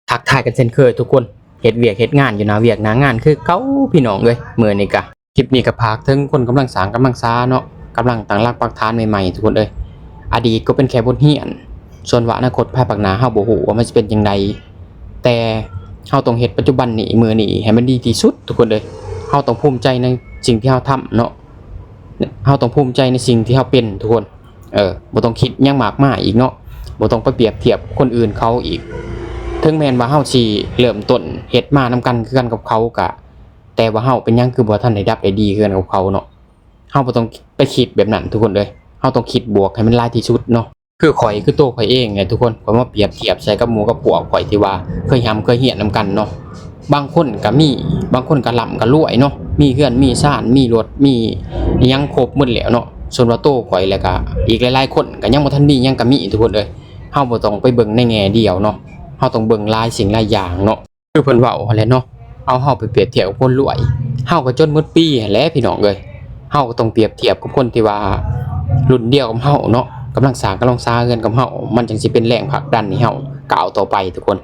ທັກທາຍກັນເຊັ່ນເຄີຍທຸກຄົນ ເຮັດວຽກເຮັດງານຢູ່ໜ້າວຽກໜ້າງານຄືເກົ່າພີ່ນ້ອງເອີຍ. ມື້ນີ້ກະ ຄລິບນີ້ກະຝາກເຖິງຄົນກຳລັງສ້າງກຳລັງສາເນາະ ກຳລັງຕັ້ງຫຼັກປັກຖານໃໝ່ໆ ທຸກຄົນເອີຍ. ອະດີດກໍເປັນແຄ່ບົດຮຽນ ສ່ວນວ່າອະນາຄົດພາຍພາກໜ້າເຮົາບໍ່ຮູ້ວ່າມັນຊິເປັນຈັ່ງໃດ ແຕ່ເຮົາຕ້ອງເຮັດປັດຈຸບັນນີ້ ມື້ນີ້ໃຫ້ມັນດີທີ່ສຸດທຸກຄົນເອີຍ. ເຮົາຕ້ອງພູມໃຈໃນສິ່ງທີ່ເຮົາທຳເນາະ ເຮົາຕ້ອງພູມໃຈໃນສິ່ງທີ່ເຮົາເປັນທຸກຄົນ. ເອີ ບໍ່ຕ້ອງຄິດຫຍັງມາກມາຍອີກເນາະ ບໍ່ຕ້ອງໄປປຽບທຽບຄົນອື່ນເຂົາອີກ. ເຖິງແມ່ນວ່າເຮົາຊິເລີ່ມຕົ້ນເຮັດມານຳກັນຄືກັນກັບເຂົາກະ ແຕ່ວ່າເຮົາເປັນຫຍັງຄືບໍ່ທັນໄດ້ດັບໄດ້ດີຄືກັນກັບເຂົາເນາະ. ເຮົາບໍ່ຕ້ອງໄປຄິດແບບນັ້ນທຸກຄົນເອີຍ ເຮົາຕ້ອງຄິດບວກໃຫ້ມັນຫຼາຍທີ່ສຸດເນາະ. ຄືຂ້ອຍ ຄືໂຕຂ້ອຍເອງແຫຼະທຸກຄົນ ຂ້ອຍມາປຽບທຽບໃສ່ກັບໝູ່ກັບພວກຂ້ອຍທີ່ວ່າເຄີຍຮ່ຳເຄີຍຮຽນນຳກັນເນາະ. ບາງຄົນກະມີ ບາງຄົນກະລ່ຳກະລວຍເນາະ ມີເຮືອນມີຊານ ມີລົດ ມີອີ່ຫຍັງຄົບໝົດແລ້ວເນາະ. ສ່ວນວ່າໂຕຂ້ອຍ ແລ້ວກະອີກຫຼາຍໆຄົນກະຍັງບໍ່ທັນມີຫຍັງກະມີທຸກຄົນເອີຍ. ເຮົາບໍ່ຕ້ອງໄປເບິ່ງໃນແງ່ດຽວເນາະ ເຮົາຕ້ອງເບິ່ງຫຼາຍສິ່ງຫຼາຍຢ່າງເນາະ. ຄືເພິ່ນເວົ້າຫັ້ນແຫຼະເນາະ ເອົາເຮົາໄປປຽບທຽບກັບຄົນລວຍ ເຮົາກໍຈົນໝົດປີຫັ້ນແຫຼະພີ່ນ້ອງເອີຍ. ເຮົາກໍຕ້ອງປຽບທຽບກັບຄົນທີ່ວ່າລຸ້ນດຽວກັບເຮົາເນາະ ກຳລັງສ້າງກຳລັງສາເຮືອນກັບເຮົາ ມັນຈັ່ງຊິເປັນແຮງຜັກດັນໃຫ້ເຮົາກ້າວຕໍ່ໄປທຸກຄົນ.